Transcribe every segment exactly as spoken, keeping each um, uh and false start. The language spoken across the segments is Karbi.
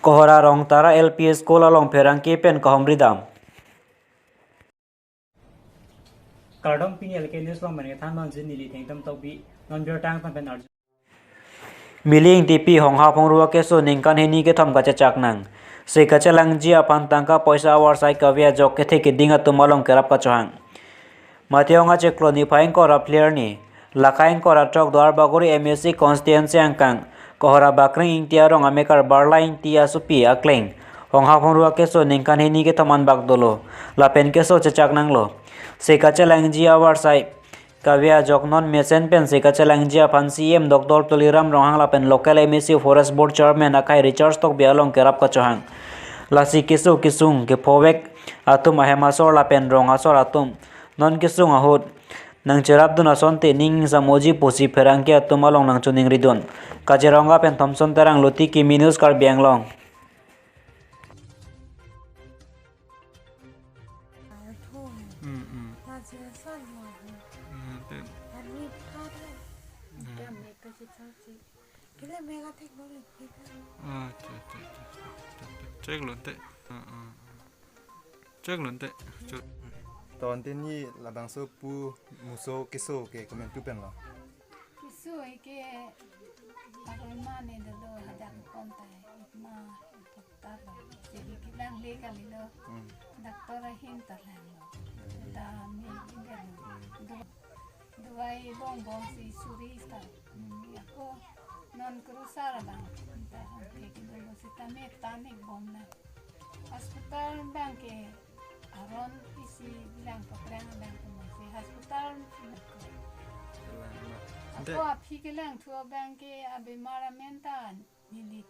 Kohora Rongtara L P School along pherangke pen kahumri dam. Kardom, pini L K News along pen kethan manjin neli Thengtam Tokbi, non birta angtan pen arju. Miling T P Hongha Phongru akeso ningkan hini kethom kachechak nang. Se kachelangji aphan tangka poisa avarsai kave ajok kethe keding atum along kerap kachohang. Matthew Ong achiklo niphai ingkoi ra phli arni, lake ingkoi ra throk Duarbagori M A C constituency angkang, Kohora Bakreng Ingti arong amekar Barla Ingti asopi akleng, Hongha Phongru akeso ningkan hini kethom anbak dolo, lapen keso chechak nanglo. Se kachelangji avarsai kave ajok non mesen pen se kachelangji aphan C E M Doctor Tuliram Ronghang lapen local M A C Forest Board Chairman akhai Richard Tokbi along kerap kachohang. Lasi keso kesung kephovek atum ahem asor lapen rong asor atum non kesung ahut nangcherapdun asonte ning samoji pusi pherangke atum along nangchoningridun. Kaziranga pen Thompson Terang, Luti Kimi News, Karbi Anglong. Hmm, hmm. Hmm, te. Hmm. Ah, te, te, te, te, te. Cheklo te. Ah, ah. Cheklo te. Chut. Ton tini labangso pu muso keso ke komentu penlo. Keso ke aroma ne dolo hadak pon tai ma doktor lo. Jadi kelang le kalilo. Hmm. Doktor ahin ta langlo. Ta mi ibe lo. Do Duai bong bong si suri sta. Hmm, ako non krusar abang. Ta ke kedolo sitame tanik bom na. Hospital abang ke aron isi lang paprang abang ke masi hospital. Ante ako aphi kelangthu abang ke abimar amen ta neli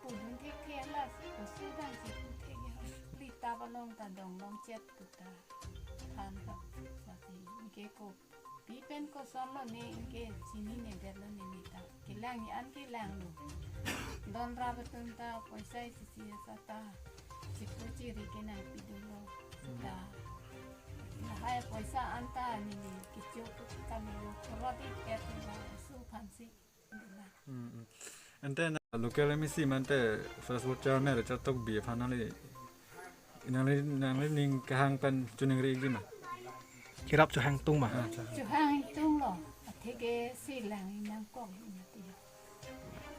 pudun thekthe la, oso abang si pudun thekthe. Lita balong ta dong long chet puta. Than ka, lasi ingke kopi pen kosonlo ne ingke chinine detlo ne lita. Kelang an kelanglo. Don rap atum ta poisa isi isi asa ta chipu chiri ke nangpi dunlo. Ta lahai poisa anta neli kecho kalilo, korot ik et lo, oso aphan si. Hmm, hmm. Ante na local M A C mate Forest Board Chairman Richard Tokbi aphan nangli, nangli, nanglining kehang pen choningri ikji ma? Kerap chohang tung ma? Ah, chohang. Chohang tung lo. Atheke si lang nangkok mati.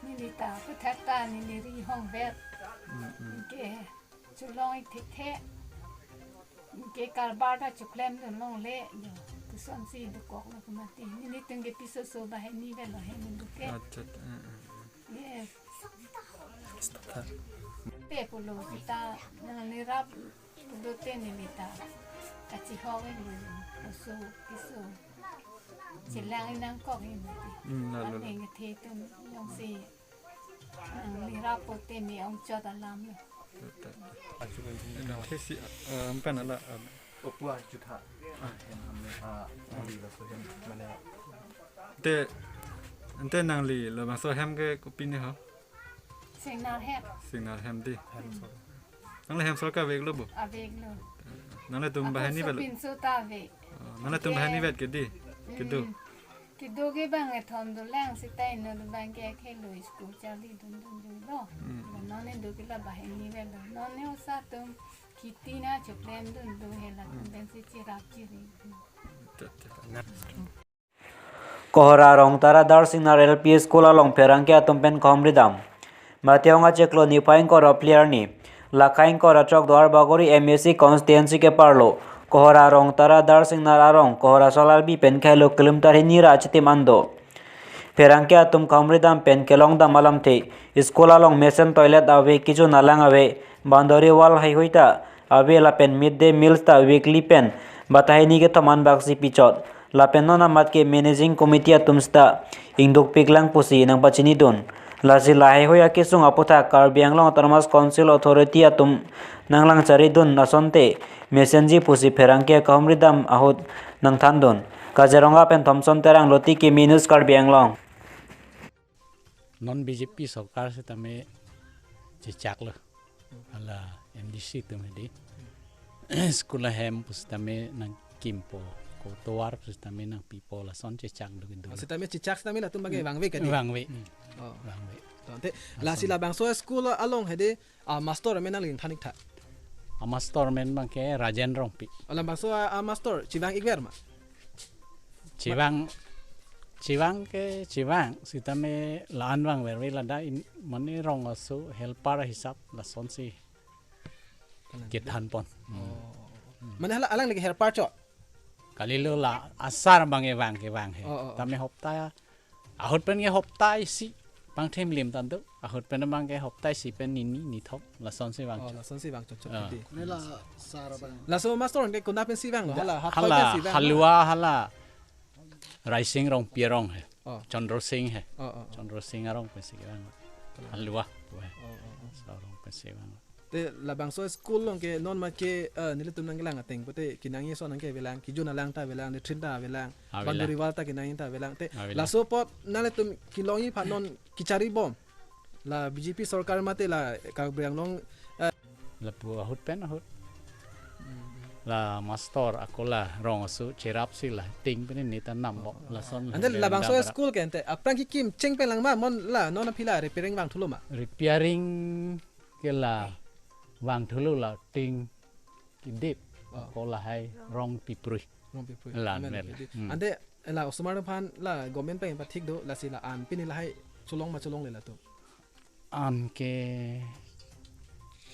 Neli ta puthak ta neli ri hong vet. Hmm, hmm. Ke cholong ik thekthe. Ke karbar ta choklemdun longle, jo. Kosonsi dokok lo ke mati. Nelitum ke piso so banghini vet lo he nelitum ke. Accha, accha, eh, eh, eh. Yes. Pe pulo kita nanglirap pulote neli ta kachihok iklo, oso keso chelang nangkok ik mati. Hmm, lalo, lalo. Aning kethe atum jongsi nanglirap pote me ongchot alam lo. Accha, accha. Ante si, eh, ampen ala, eh, Opu ajutha. Ah, hem, hem, ah, nangli laso hem, mane. Te, ante nangli labangso hem ke kopine ho? Singnar hem. Singnar hem dei. Hem so. Nangli hem sorkar aveklo bo? Aveklo. Nanglitum banghini vet lo? Pinso ta ave. Oh, nanglitum banghini vet ke dei? Kedo. Hmm. Kedo ke bangkethom dolang seta inut abang ke khelo school charlidun dun dolo. Hmm. Non ne do ke la banghini vet lo. Non ne oso atum kheti nangchoklemdun do, hela, hmm, tumben si cherap chiri. Te, te. Kohora Rongtara Darsingnar L P School along pherangke atum pen kahumri dam. Matthew Ong achiklo niphai ingkoi ra phli arni, lake ingkoi ra throk Duarbagori M A C constituency keparlo Kohora Rongtara Darsingnar arong Kohora Solalbi pen khelo kilometer hini ra achitim an do. Pherangke atum kahumri dam pen kelong dam alamthe, school along mesen toilet ave, kejun alang ave, boundary wall heihui ta ave lapen mid day meals ta weekly pen bata hini kethom anbak si pichot. Lapen non amat ke managing committee atum seta ingdukpiklang pusi nangpachinidun. Lasi laheihui akesung aputhak Karbi Anglong Autonomous Council authority atum nanglang charidun asonte mesenji pusi pherangke kahumri dam ahut nangthandun. Kaziranga pen Thompson Terang, Luti Kimi News, Karbi Anglong. Non B J P sorkar setame chechaklo. Hala M D C atum hedi. School ahem pusitame nangkimpo. ko tovar sitame nangpipo, lason chechak do kedo. Oh, sitame chechak sitame latum abangke vangve kadi? Vangve. Oh. Vangve. To, ante, lason, lasi labangso school along hedi, ah, master amen nangli than-ik tha? A master amen abangke Rajen Rongpi. Oh, labangso a, a master chevang-ikver ma? Chevang, chevang ke chevang, sitame la-an vangverve, ladak in, mane rong aso helper hisap lasonsi kethanpon. Hmm. Oh. Mane hala alangli ke helper chot? Kalilo, la asar abangke vang kevang he. Oh, oh, oh. Tame hopta ahut pen ke hopta isi pangthim lim tangte. Ahut pen abangke hopta isi pen nini nithom lasonsi vang. Oh, chot. Lasonsi vang chot chot. Ah. Kiti. Mane la sar abang. Laso master ke konat pensi vanglo? Hala, hathoi, hala pensi vanglo? Halua hala Raising Rongpi arong he. Oh. Chandra Sing he. Oh, oh, oh. Chandra Sing arong pensi kevang. Halua. Oh, oh, oh. Laso arong pensi vang. Te labangso school along ke non ma ke, eh, nelitum nangkelang ateng pute kenangji ason nangkevelang, kejun alang ta avelang, latrine ta avelang, avelang, boundary wall ta kenangji ta avelang. Te, avelang, laso apot nanglitum kelongji aphan non kecharibom la B J P sorkar mate la Karbi Anglong, eh, lapu ahut pen ahut. Hmm. La master ako la rong aso cherapsi la ting pen ne ta nampo. Oh, oh. Lason. Ante la labangso, dak school ke ante aphrang kekim cheng pen lang ma, mon la non aphi la repairing vangthulo ma? Repairing ke la vangthulo, la ting kedip. Oh. Ako lahai rong piprui. Rong piprui. La amen, amen. Kedip. Hmm. Ante la osomar aphan la government pen pathik do, lasi la-an pini lahai cholong ma cholongle latum? An ke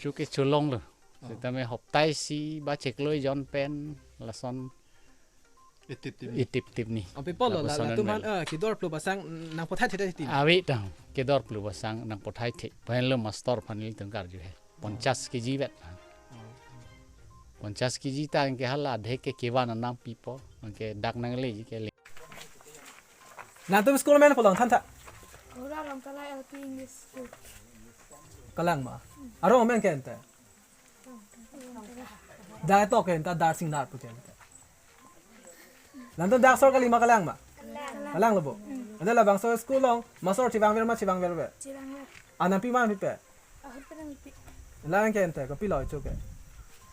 chu ke cholonglo. Oh. Sitame hopta isi ba chiklo ejon pen lason itip tip ni. Itip tip ni. Api apotlo la, lapuson latum an, eh, kedor phlu pasang nangpathai thek tip. Ave tang, kedor phlu pasang nangpathai thek. Pen lo master aphan nelitum karju he. Ponchas K G vet. Oh. Ponchas K G ta anke hala adhe ke kevan nangpipo, anke dak nangleji ke le. Nangtum school amen pulong thantha? Kohora Ramtala L P English School. Kalang ma? Arong amen ke ante? Dak to ke anta, Darsing Nar pu ke anta. Nangtum dak sor kali ma, kalang ma? Kalang. Kalang lo bo. Ante labangso school along master chevangver ma, chevangverve? Chevangver. An nangpi ma nangpipe? Ahut pen nangpi. Lang ke ante, kopilo cho ke?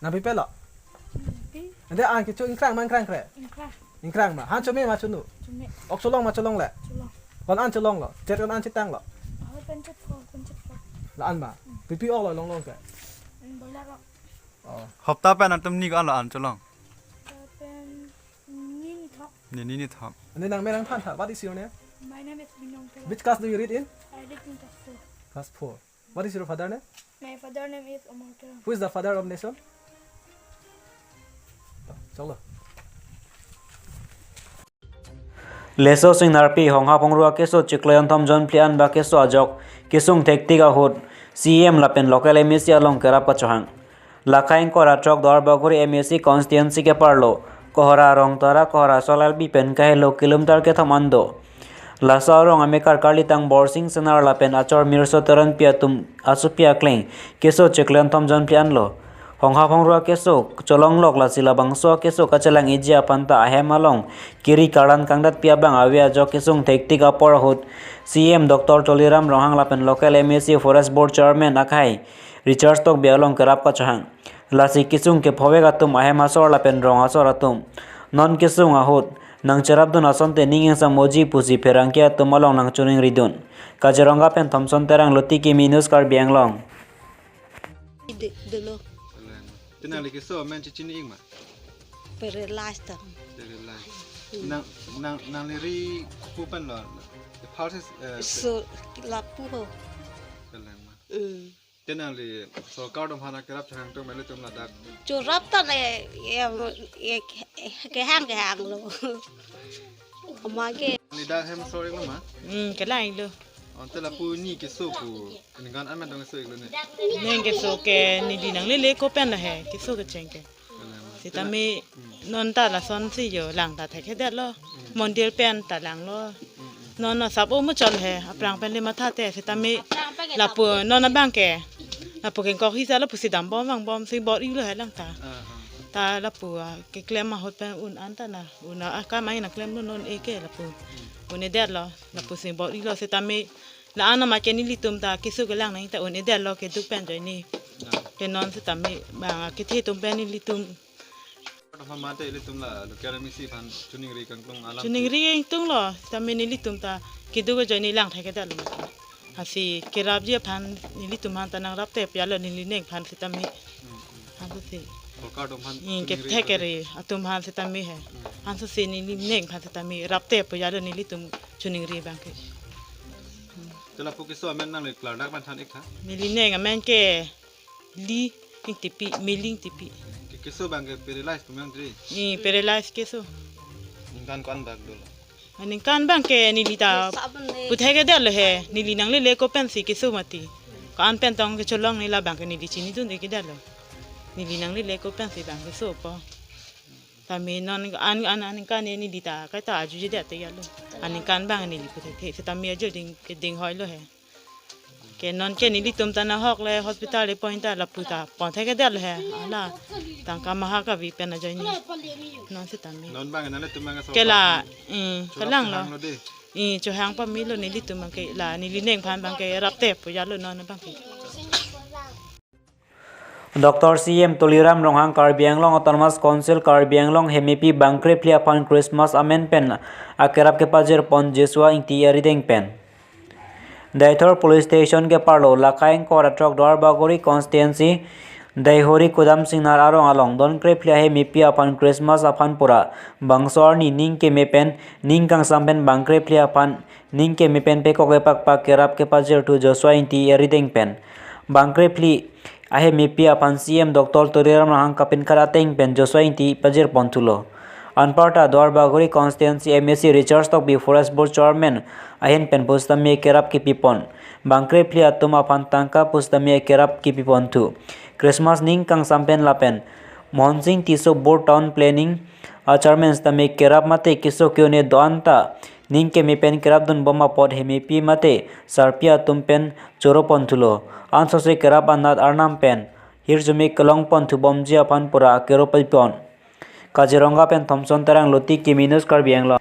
Nangpipe lo? Nangpi. Ante an kecho ingkrang ma ingkrangkre? Ingkrang. Ingkrang ma. Han chome ma chonu? Chome. Ok cholong ma cholongle? Cholong. Ko-an an cholonglo? Chet ko-an an chetanglo? Ahut pen chetpo, pen chetpo. La-an ma? Hmm. Pipi ok lo longlong ke? Hmm, boiler ok. Oh. Hopta pen atum ni ko-an lo an cholong? Hopta pen nini nithom. Nini nithom. Ante nangmen nangthan tha. What is your name? My name is Binong Tera. Which class do you read in? I read in class four. Class four. What is your father name? My father name is Omar Tera. Who is the father of nation? Choklo. Leso Singnarpi Hongha Phongru akeso chiklo jonthom jonphli an ba keso ajok kesung thektik ahut C E M lapen local M A C along kerap kachohang. Lakha ingkoi ra throk Duarbagori M A C constituency keparlo Kohora Rongtara Kohora Solal bi pen kahelo kilometer kethom an do. Laso arong amekar karlitang Borsing Senar lapen achor Mirso Teronpi atum asopi akleng keso chiklo jonthom jonphli an lo. Hongha Phongru akeso cholonglok, lasi labangso akeso kachelang-iji aphan ta ahem along kiri karlan kangdatpi abang ave ajok kesung thektik apor ahut C E M Doctor Tuliram Ronghang lapen local M A C Forest Board Chairman akhai Richard Tokbi along kerap kachohang. Lasi kesung kephovek atum ahem asor lapen rong asor atum non kesung ahut nangcherapdun asonte ning ingsamji pusi pherangke atum along nangchoningridun. Kaziranga pen Thomson Terang, Loti Kimi News, Karbi Anglong. Ide, dolo. Te nangli keso amen chechini-ik ma? Paralyzed tang. Paralyzed. Hmm. Nang, nang, nangli ri kopu pen lo? The first is, eh, so, lapu ho. Kalang ma. Hmm. Te nangli sorkar atum aphan kerap chehang tum mele tum ladak? Cherap ta le, em, e, e, kehang kehang lo. Ama ke. Nangli dak hem so-iklo ma? Hmm, kelang-iklo. Ante lapu neli keso pu, ningkan amen dong so-iklo ne? Neli keso ke neli nanglele ko pen la he, keso kecheng ke. Sitame non ta lasonsi jo lang ta thekthedetlo. Mondir pen ta langlo. Non asap o muchot he, aphrang pen le matha te, sitame lapu non abangke, lapu kengkok hisa lapusi dambom vangbomsi bor-ilo he lang ta. Aha. Ta lapu, ah, keklem ahut pen un-an ta na, un-an akam ai nangklemlo non-e ke lapu. Un-edetlo, lapusi bor-ilo sitame la-an amat ke nelitum ta keso kelang nangji ta un-edetlo keduk pen ajoine. Ah. Ke non sitame bang akethe atum pen nelitum Apot mate ilitum la local M A C aphan choningri kangtung alam. Choningri ingtunglo, tame nelitum ta kedo ajoine lang thekthedetlo mati. Lasi kerapji aphan nelitum aphan ta nangrapte piyalo nelining aphan sitame. Hmm, hmm. Ansi. Sorkar atum aphan Hmm, choningri kethek kere atum aphan sitame he. Hmm. Ansose nelining aphan sitame rapte piyalo nelitum choningri abangke. Te lapu keso amen nangli klardak aphan than ik tha. Nelining amen ke Li Ingtipi, Meli Ingtipi. Ke keso abangke paralyze pu abang dri. Ni paralyze keso. Ningkan ko-an bak dolo. Aningkan abangke neli ta puthekthedetlo he, neli nanglele ako pensi keso mati. Ko-an pen tong kecholong neli abangke neli chinidun-ikthedetlo. Neli nanglele ako pensi abang kesopo. Tame non an an aningkan neli ta kaita ajujedet te yalo. Aningkan abang neli puthekthe sitame ajo ding keding hoilo he. Ke non ke nelitum ta nahok le hospital le point ta lapu ta pon thekthedetlo he. Ala tangka maha kave pen ajoine. Non sitame. Non abang nanglitum abang ke la, eh, cholak kalang lo. Chohanglo de. Eh, chohang pamelo nelitum abangke la nelining aphan abangke rapte piyalo non abangke. Doctor C M Tuliram Ronghang Karbi Anglong Autonomous Council Karbi Anglong hemepi bangkrephli aphan Christmas amen pen akerap kepajirpon Joshua Ingti arideng pen. Deithor Police Station keparlo Lakai ingkoi ra throk Duarbagori constituency Deihori Kudam Singnar arong along don krephli ahemepi aphan Christmas aphan pura bangso arni ning keme pen ning kangsam pen bangkrephli aphan ning keme pen pekok kepakpak kerap kepajirthu Joshua Ingti arideng pen. Bangkrephli ahemepi aphan C M Doctor Tuliram Ronghang kapinkhat ateng pen Joshua Ingti pajirponthulo. Anparta Duarbagori constituency M A C Richard Tokbi, Forest Board Chairman ahin pen pusitame kerap kepipon. Bangkrephli atum aphan tangka pusitame kerap kepiponthu. Christmas ning kangsam pen lapen Mohonsing Tisso Board Town Planning a Chairman sitame kerap mate keso ke-un-e do-an ta ning keme pen kerapdunbom apot hemepi mate sarpi atum pen choroponthulo. Ansose kerap anat arnam pen hirjume kelongponthubomji aphan pura akero pipon. Kaziranga pen Thompson Terang, Luti Kimi News, Karbi Anglong.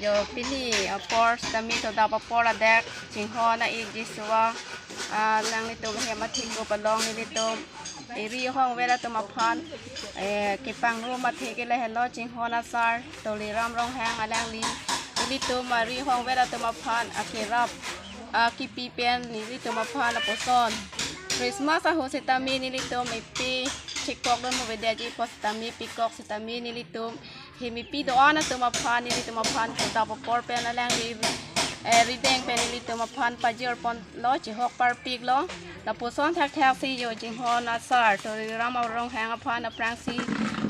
Jo pini apor sitame todap apor adak chinghon a-ik Joshua, ah, alanglitum hem athengno palong nelitum eri hongver atum aphan, eh, kepangrum athe ke lahelo chinghon asar Tuliram Ronghang alangli nelitum ari hongver atum aphan akerap, ah, kepi pen nelitum aphan lapuson Christmas ahut sitame nelitum epi chekok dun mo vedaji apot sitame pekok sitame nelitum hemepi do-an atum aphan nelitum aphan todap apor pen alangli, eh, rideng pen nelitum aphan pajirponlo, chihok parpiklo. Lapuson thakthak si jo chinghon asar Tuliram Ronghang aphan aphrangsi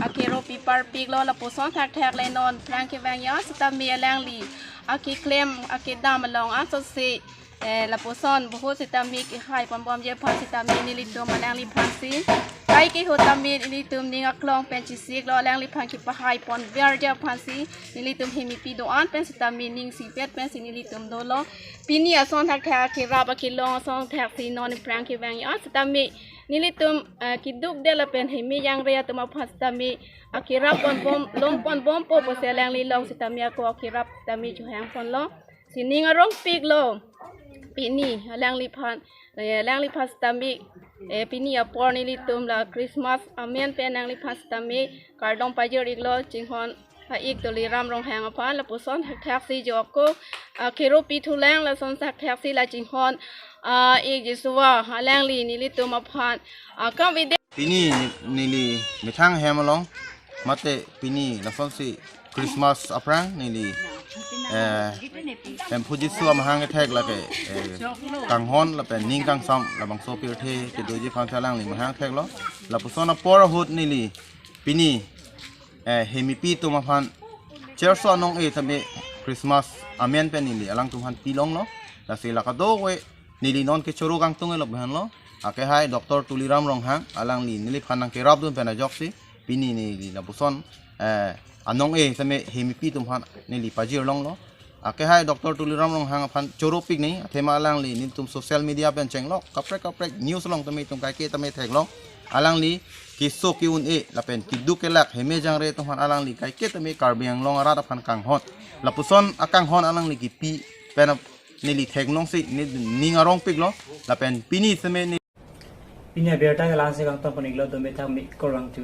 akero pi parpiklo. Lapuson thakthak le non phrang kevang ya sitame alangli akeklem akedam along ansose, eh, lapuson bohut sitame kehai ponbomji aphan sitame nelitum alangliphansi ta Hai ke ahut tame nelitum ning aklong pen chesiklo, alangliphan kepahai pon verji aphansi nelitum Hemipi do-an pen sitame ning sipet pensi nelitum dolo. Pini ason thakthak akerap akelong ason thaksi non aphrang kevang ya sitame nelitum, eh, keduk det lapen heme jangre atum aphan sitame akerap ponbom, long ponbompo pusi alangli along sitame ako akerap sitame chohang ponlo. Si ning arongpiklo. Pini alangliphan, eh, alangliphan sitame, eh, pini apor nelitum la Christmas amen pen alangliphan sitame kardom pajir-iklo chinghon ha-ik Tuliram Ronghang aphan. Lapuson thakthaksi joko, ah, kero pithulang lason thakthaksi la chinghon, ah, ik Jisuwa alangli nelitum aphan, ah, kavide. Pini neli methang hem along mate pini lasonsi Christmas aphrang neli, eh, Hemphu Jisu amahang kethek lake, eh, kanghon lapen ning kangsam labangso pirthe kedoji aphan alangli mahang theklo. Lapuson apor ahut neli pini, eh, Hemipi atum aphan cherso anong-e tame Christmas amen pen neli alangtum aphan pilonglo. Lasi la kadokave neli non kechoro kangtung-e lo behanlo. Akehai Doctor Tuliram Ronghang alangli neliphan nangkerapdun pen ajoksi pini neli lapuson, eh, anong-e tame Hemipi atum aphan neli pajirlonglo. Akehai Doctor Tuliram Ronghang aphan choropik nangji, athema alangli nelitum social media pen chenglok kaprek kaprek news along tame itum kaike tame theklong. Alangli keso ke-un-e lapen keduk kelak heme jangre atum aphan alangli kaike tame Karbi Anglong arat aphan kanghon, lapuson akanghon alangli kipi pen ap-, neli theklongsi ne-, ning arongpiklo. Lapen pini seme ne- Pini abirta ke la-ansi kangton pon-iklo, dome thang mi korang chu.